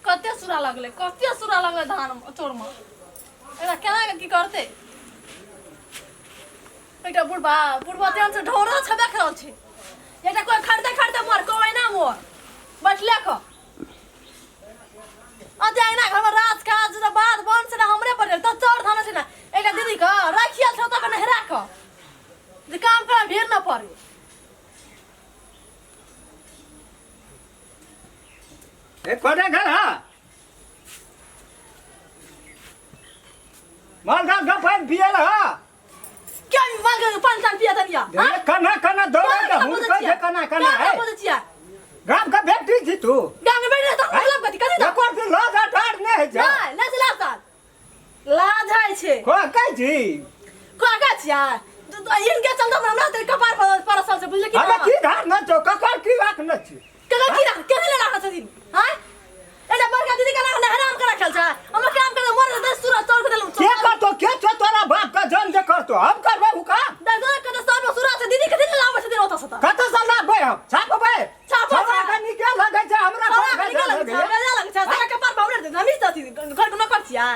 कते सूरा लगलै, कते सूरा लगलै धान चोर मे। एकरा केना के की करतै? एकटा बुढ़बा बुढ़बा तेहन से ढोरा छबे करल छै। एकटा कोइ खरीदे खरीदे मोर कोइ ना मोर बैठले क अते अहिना घरमे राज काज र बाध बन से हमरे पर त चौर धान छै ना। एकटा दीदी क राखियल छ त नहरा क जे काम कर भीड़ न पड़े। ए कोने घर हा माल गाल का पानी पियल हा। क्या माल गाल पानी तान पिया तनिया? ए, कना कना दौड़े के हुन कहे कना कना है। बोलै छिया? गाम का बेटी छी तू। गाम के बेटी त मतलब कथि कथि त? एको दिन लाज ठाड़ नहीं है। जा नहीं नहीं, लाज ताज लाज है छे। को कहै छी? को कहै छिया? तो इनके चलते हमरा ते कपार पर परसल छै, बुझले कि? हमे की धार न छौ, ककर की राख न छी? ककर की राख केने ले राख छथिन? हां, एटा बड़का दीदी के ना हराम करा खेल छै। हम काम करे मोर दस सुरा चौर के देलु। के करतो? के छौ तोरा बाप का जन जे करतो? हम करबै उ काम। देखो कत सब सुरा छै। दीदी कथि लाबै छथिन ओतऽ से? त कत से लाबै हम? छापबै। छापै। छौड़ा के निके लगै छै हमरा। छौड़ा के निके लगै छै, हमरा लगै छै सारा कपार बाउरे दे। हम ही घर के नौकर छियै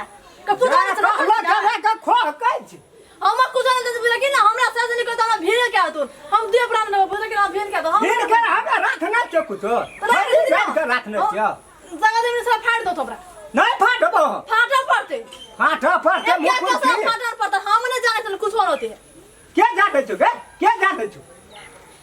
के पूजा नै छै? कहलो जरा के खो कहै छी। हम कुछ नहीं दे, बुझल कि ना? हमरा से नहीं करता, हमरा भीड़ के आतुन हम दे प्राण न, बुझल कि ना? भीड़ के तो हम भीड़ के हमरा राखना छौ कुछो? भीड़ के राखने छियौ? जगह जमीन सब फाड़ दो तोरा। नहीं फाटबो। फाटल पड़ते। फाटऽ पड़तै। एक मुकुल के की फाटल पड़ते, हम नहीं जाने छल कुछ होते। के जानै छौ गे? के जानै छौ?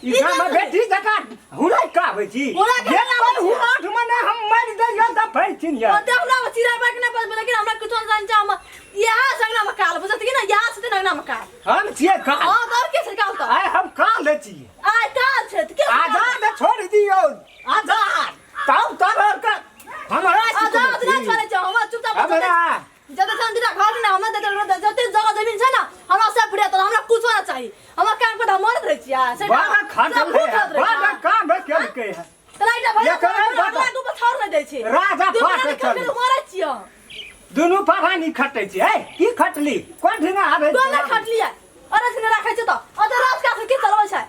ई की गाम जानै? बेटी जकाँ हुरै का आबै छी? हुरै के जे आबै कोइ छी। हुराठ मने हम मारि दैयौ तऽ फैल छिन यऽ। ओते हमरा चिड़ै बाइक नहीं पड़ते, लेकिन हमरा कुछ नहीं जान। हम यहाँ से अंगना में काल, बुझत कि ना? यहाँ से अंगना में काल। हम छियै काल। हां, तो और के छै काल? तो आइ हम काल छियै। आइ काल छै त के छै काल? आजाद छोड़ दियौ आजाद, तब तोहर के हमरा आजाद सिखबै नहीं छी। छोड़ै छै हमरा, चुपचाप हमरा जते छन दीदा घर ने हमरा जते जते जगह जमीन छै ना, हमरा सब फुरिया। तो हमरा कुछ ना चाहिए, हमरा काम पर हम मरत रहै छियै से। बड़ा खटल है, बड़ा काम केलकै है। तलाइटा भैया एकर हमरा बता। आगू पर छोड़ नहीं दै छै। राजा दू फाटल महीना चलै। के मरै छियै। दुनू परानी खटै छी। है की खटली? कोन ठिना आबै कोन छै? खटलियै? अरे छिने राखै छै त अते राज काज की चलबै छै?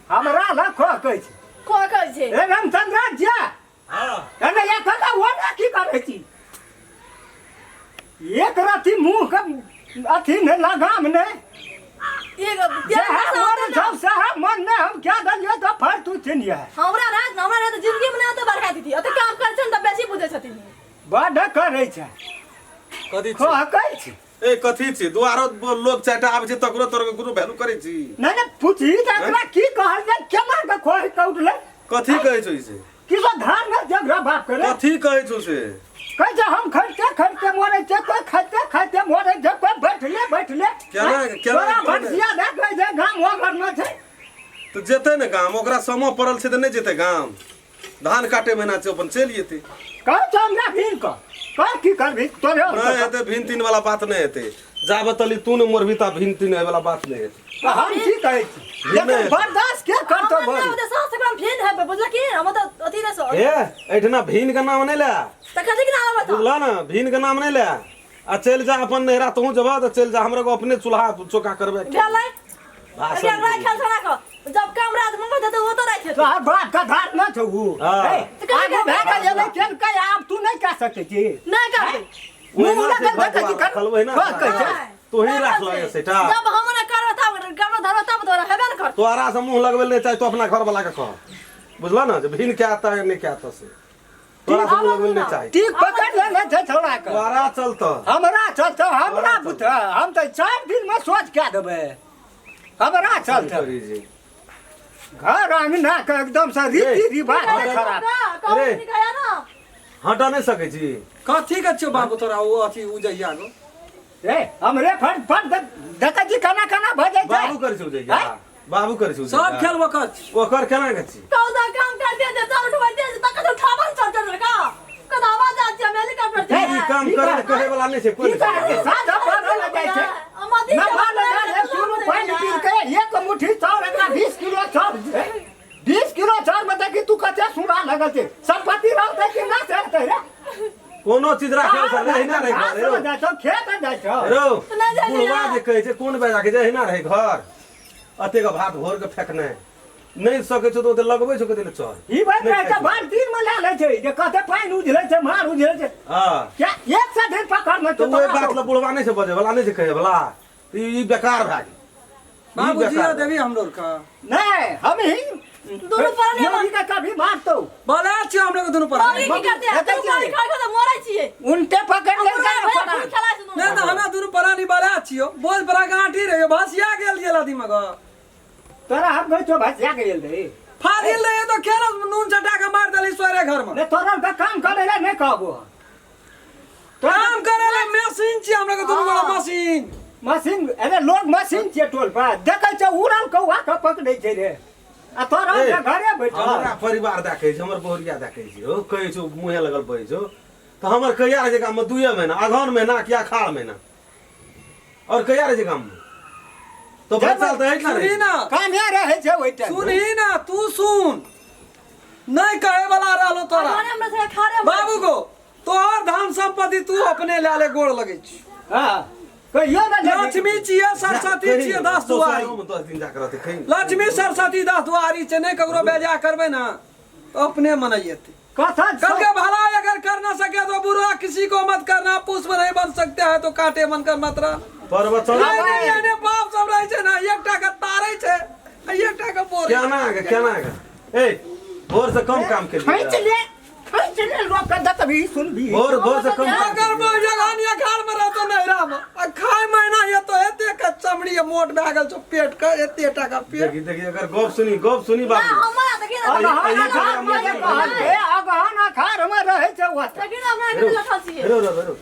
हमरा लग खो कहै छै। को कहै छै? ए रामचंद्र जा। हाँ। एने एक कथा ओना की करै छी? एक रति मुँह के अथी नहि, लगाम नहि। एक जएह मन छौ सएह मन नहि। हम क्या देलियै तऽ फर तू चिन्हिए। हमरा राज हमरा राज जिंदगी में ना त बड़का दीदी अते काम करै छै न त बेसी बुझै छथिन। बड्ड करै छै। कथी खो छी? कहै छी। ए कथी छी? दुआरो लोग चारिटा आबै छै तकरो तोर कोनो वैल्यू करै छी? नहि नहि, पूछी तऽ एकरा की कहल जाय? केना के खोहि कऽ उठलै? कथी कहै छौ ई से? की सब धार नहि जगह बाप करे। कथी कहै छौ से? कहै छै हम खरिते खरिते मरै छै, कोइ खाइते खाइते मरै छै, कोइ बैठले बैठले। केना तोरा भनसिया दए कहै छै गाम ओ घरमे छै। तऽ जेतै ने गाम, ओकरा समय पड़ल छै तऽ नहि जेतै गाम? धान काटे महीना छै, अपन चलि जेतै। कहै छै हमरा भीड़ कऽ कह की करबी तोरे? नहि हेतै, भिन तीन वाला बात नहि हेतै। जाबे तली तू नहि मरबी ता भिन तीन होय वाला बात नहि हेतै। तऽ हम की कहै छी? भीड़ नहि लेकिन हेतै। बर्दाश्त के करतौ? हमरा बड़ी ओते सास से भिन है, बुझल कि? हम त अथी नहि सो। हे, एहिठिना भिन के नाम नहि ले। त कथी के नाम बता? बुझल ने? भिन के नाम नहि ले आ चलि जा अपन नैहरा। तोहूँ जेबह तऽ चलि जा, हमरा एगो अपने चूल्हा चौका करबै। भेलै। भाषण अरे राखल छना को जब काम राज मंगल देते वो तो राखे। तोहर बाप का धार न छौ उ। हाँ। ए, आगू भए के एलै केलकै, आब तू नहि कए सकै छी। नहीं करबै। मुँह ओहिना लगल छै, देखै छी घर दुआर ओहिना कह कहै छै। तोही राख लगे सेटा। जब हम ने करबै तब करबै, धरबै तब तोरा हेबे ने करतौ। तोहरा से मुँह लगबै नहि चाही तो अपना घर वाला के कह, बुझल ने, जे भिन के आता है नहीं के आता से तोरा से मुँह लगबै नहि चाही। टीक पकड़ लेने छै छौड़ा के। तोहरा चलतऽ। हमरा चलतौ, हमरा तोरा बुझ, हम तऽ 4 दिन मे सोच कए देबै। हमरा चलतौ। करी जी। घर अंगना के एकदम से रीति रिवाज के खराब। अरे। गया ना। हटा नहि सकै छी। कथी के छौ बाबू तोरा ओ अथी उजैया गो? ए हमरे फट फट देखै छी केना केना भऽ जाइ छै। बाबू करै छै उजैया। आँय? बाबू करै छै सब खेल ओकर छी। ओकर केना के छी? कौदा काम करते जे चल उठबैते जे तक उठावन चल चल का कदा आवाज आत छै हेलीकॉप्टर ई छै। काम करे कहै वाला नहि छै कोइ। की कहै? साँझ पड़ल जाइ छै। नफा लगा ले शुरू पानि पी के एक मुट्ठी चाउर, एकरा 20 किलो चाउर छै। 20 किलो चाउर में देखी तू कते सुना लगल छै। संपत्ति रहतै कि ना रहतै रे? कोनो चीज राखे से नहीं ना रहे घास घर में जाइ छौ, खेत जाइ छौ। रौ। नहि जाइ बुढ़वा छै। जे कहै छै कोन बेजा के जे एहिना रहै घर, अतेक भात घोर के फेकनाइ। नहि सकै छौ तऽ ओते लगबै छौ कथी लए चर ई बात नहि रहै खाइ छै बाल्टीन में लए लै छै जे कते पानि उझलै छै मार उझलै छै हँ क्या एक सए दिन पकड़ने तऽ छौ ओहि बात लए बुढ़वा नहि छै बजै वला नहि छै कहै वला ई ई बेकार भए गेल ई बाबू बेकार जिया भए गेल। देवी हमरो के नहीं हम ही दुनू प्राणी योगी के कभी मारतो बोले छियो हमरो के दुनू पर मौगी की करते हैं देखै तू छियै। मौगी खाइ के तऽ मरै छियै उनटे पकड़ बुढ़वा लेलकै भैया फटाक। खूब खेलाइ छै नहीं तो हमें दुनू प्राणी बोले छियो बोझ पर गांठी रहियो भसिया गेल गेल दिमाग तोरा हम कहै छौ भसिया के गेल रही फाजिल रहियो तो केना नून चटा के मार देली सोरे घर में नहीं तोरा के काम करे ला नहीं कहबो काम करे ला मशीन छी हमरा के दुनू गोला मशीन मशीन अरे लोग मशीन छियै टोल पर देखै छै उड़ल कौआ के पकड़ै छै रे आ तोरा ए, के घरे बैठल हमरा परिवार दए कहै छै हमर बहुरिया दए कहै छै हो कहै छौ मुँहे लगल बजै छौ तऽ हमर कहिया रहै छै गाममे दुइए महीना अगहन महीना कि अखाड़ महीना और कहिया रहै छै गाममे तो भरि साल तऽ एहिठाम सुनही रहै ना कामे रहै छै ओहि टाइम सुनही ना तू सुन नहीं कहे वाला रहलो तोरा अरे हमरा से खारे बाबू को तोहर धन संपत्ति तू अपने ले ले गोड़ लगै छी हां कहियो ना लक्ष्मी छियै सरस्वती छियै दस दुआरी 10 दिन जाके रहतै खै लक्ष्मी सरस्वती दस दुआरी छै नहीं ककरो बेजा करबै ना तो अपने मनैयते कथा कल के भला अगर कर ना सके तो बुरा किसी को मत करना पुष्प नहीं बन सकते हैं तो कांटे बनकर मत रहना प्रवचन नहीं नहीं एने बाप सब रहै छै ना एकटा के तारै छै आ एकटा के बोरै केना के केना के ए भोर से कम काम के खींच ले खींच ले लोग के देखबी सुनबी भोर भोर से कम काम अगर जगह नहीं घर में रहतो नैहरा में आ खाय महीना ये तो एते के चमड़ी ये मोट भए गेल छौ पेट के एते टा के पेट देखी देखी अगर गप सुनी गप सुनी ना बाबू हमरा देखी ना अगहन अरे, अखाड़ में जे कहलकै अगहन अखाड़ में रहै छै ओतऽ देखी ना हमरा के लखल छियै हेरो रो हेरो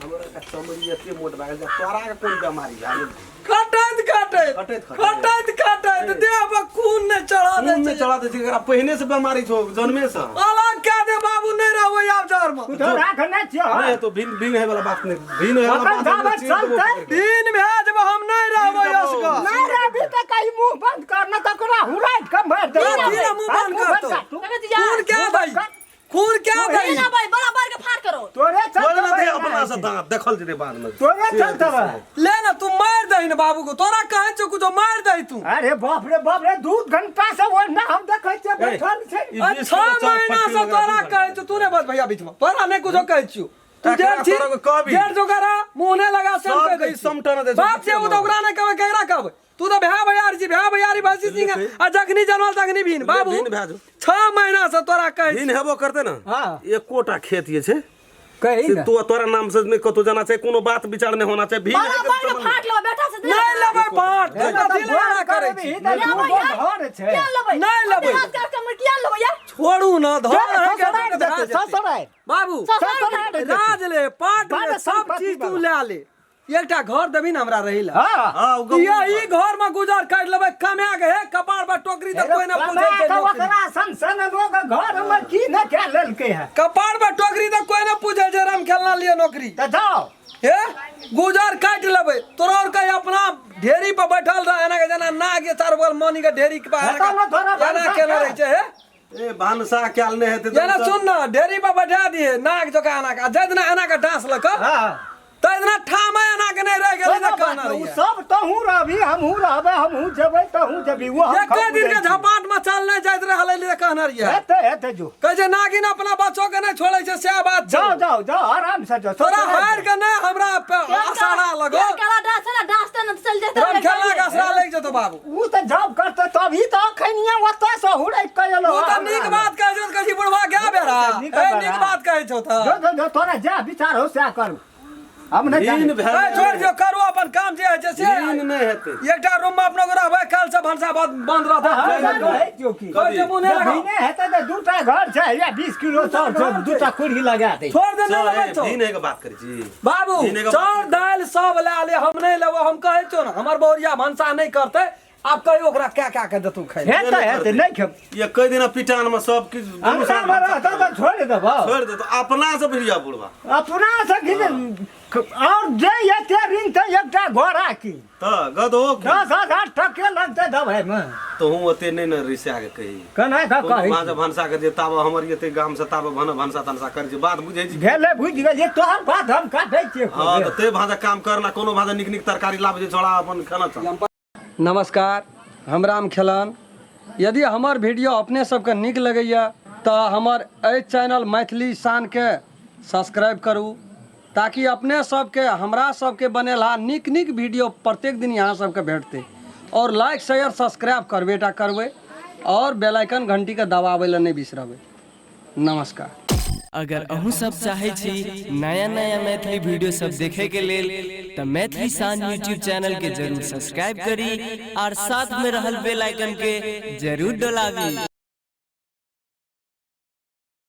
हमरा के चमड़ी एते मोट भए गेल जे तोरा के कोन बीमारी भए गेल खटैत खटैत खटैत खटैत। खटैत खटैत देह पर खून नहि चढ़ा दै खून छै नहि चढ़ा दै छै एकरा पहिने से बीमारी छौ जन्मे से अलग कए दे बाबू नहि रहबै आब जर में कुछो राखने छियै नहीं तो भिन भिन है वाला बात नहीं भिन है वाला अखन बात जाबे नहीं, चीर देबो चलतै। पकड़ि के। दिन भए जेबै हम नहि रहबै असगर नहि रहबी तऽ कहीं मुंह बंद कर न तऽ ओकरा हुराइट के मारि देबौ। कथी रे मुंह बंद करतौ? तू। देखै छी यार खून क्या दै खून क्या दै ना भाई बराबर के फाड़ करो तोरे बोल चलते ना दे भाई अपना से दांत देखल जेतै बाद में तोरे चलते बा। ले ना तू मार दही ना बाबू को तोरा कहै छौ कुछो मार दही तू अरे बाप रे बाप रे 2 घंटा से वो ना हम देखै छियै बैठल छै ई आ 20 छह किलो चाउर महीना फटकी से लगा तोरा दू कहै छौ तू ने बस भैया बीच में तोरा नहि कुछो कहै छियौ तू एकरा जेठ छी तोरा के कहबी। जेठ जोगरा मुंह नहि लगा से हम सब कहि दै के छियौ। समटा न दै छौ, बाप छै ओ तऽ ओकरा नहि कहबै केकरा कहबै तू तऽ भए भैयारी छी भए भैयारी भैसी सिंह आ जखनी जनमल तखनी भीन बाबू भीन भए जो। 6 महीना से तोरा कहै भिन हेबो करतै ने हाँ। एकोटा खेत जे छै कही से ने तो तोरा नाम से नहि कतौ जाना चाही कोनो बात विचार नहि होना चाही भिन है के बराबर के संबंध फाड़ लो बेटा से दे नहि लेबै पाट हे तू तऽ कथी लए एना भोर करै करबही छी तऽ लेबै दू गो यार। घर छै किया लेबै नहि लेबै। हाथ काट के किया लेबै यार छोड़ू ना धर है के ससुरारि भए जेतै, जेतै। ससुरारि। बाबू ससुरारि जेतै। राज ले पाट ले बड़ सब संपत्ति चीज तू वाला। ले ले एकटा घर देबी ने हमरा रही ला हाँ हाँ, ओ गहूम ये ई घर में गुजर काटि लेबै कमा के हे कपार पर टोकरी तऽ कोई ना पूछै छै कमा के नौकरी। ओकरा सन सन लोग घर में की न कए लेलकै है कपार पर टोकरी तऽ कोई ना पूछै छै राम खेलना लिए नौकरी तऽ जाओ हे गुजर काटि लेबै तोरा और के अपना ढेरी पर बैठल रह एना के जेना नाग के चारू बगल मनी के ढेरी के बाहर हेतौ ने तोरा एना भनसा केने के। रहै छै हे ए भानसा कयल नहि हेतै तऽ जेना सब- सुन न ढेरी पर बैठा दिहे नाग जकाँ एना के आ जाहि दिना एना के डांस लऽ कऽ हाँ ताहि दिना ठामे एना के नहि रहि गेलै कोनो तऽ बात कहना नहि, उ रहियै सब तहूँ रहबी हमहूँ रहबै हमहूँ जेबै तहूँ जेबी ओ हम एके दिन के झपाट में चल नहि जाइत रहलै तऽ कहना रहियै हेतै हेतै जो कहै छै नागिन अपना बच्चो के नहि छोड़ै छै सएह बात छै जाओ जाओ जाओ आराम से जाओ तोरा हारि के नहि हमरा आसारा लगो काला डांस है ना डांस त न चल जेतै राम खेलना के आसरा लागि जेतौ बाबू उ तऽ जॉब करतै तभी तऽ अखनिये ओतऽ से हुड़ैक के एलौ तू तऽ नीक बात कहै छौ तऽ कहै छी बुढ़वा गए बेरा नीक ए बात। नीक बात कहै छौ तऽ जो जो जो तोरा जा विचार हो सएह करू हम नहि भिन जानै। भए ए, छोड़ि दियौ करू अपन काम जे होइ छै से भिन नहि हेतै एकटा रूम मे अपनो रहबै काल्हि से भनसा बंद रहतै हम तऽ कहै छियौ की कहै छै मुँह नहि लगाउ भिने हेतै तऽ दूटा घर छै या 20 किलो चाउर छै दूटा कुरही लगा दै छोड़ दे नहि लेबै छौ भिन के बात करै छी बाबू भिन के बात चाउर दालि सब लए ले हम नहि लेबो हम कहै छियौ ने हमर बहुरिया भनसा नहि करतै आब कहियो ओकरा क्या क्या के देतौ खाइ लए। हेतै हेतै नहि खेब एके दिना पिटान में सब किछु दुनू साल अंगना मे रहतौ तऽ छोड़ि देबौ छोड़ि देतौ अपना से भिड़िया बुढ़वा अपना से कि और जे एते ऋण छै एकटा घोड़ा की तऽ गदहो की 10,000 टके लगतै दवाइ मे तोहूँ ओते नहि ने रिसा के कही केना कऽ कहै वहाँ से भनसा के जे ताबऽ हमर एते गाम से ताबऽ भन भनसा तनसा करै छै बात बुझै छी भेलै बुझि गेलियै तोहर बात हम काटै छियै हँ तऽ ते भाजा काम करना कोनो भाजा नीक नीक तरकारी लाबै छै छोड़ा अपन खाना चल नमस्कार हम राम खेलन यदि हमर वीडियो अपने सबके नीक लगैए तऽ हमर एहि चैनल मैथिली शानके सब्सक्राइब करू, ताकि अपने सबके हमरा सबके बनेलहा नीक नीक वीडियो प्रत्येक दिन यहाँ सबके भेटतै। और लाइक शेयर सब्सक्राइब करबे टा करबै और बेल आइकन घंटीके दबाबै लए नहि बिसरबै। नमस्कार। अगर अहूँ सब चाहे छी नया नया मैथिली वीडियो सब देखे के लेल त मैथिली शान यूट्यूब चैनल के जरूर सब्सक्राइब करी और साथ में रहल बेल आइकन के जरूर डोलाबी।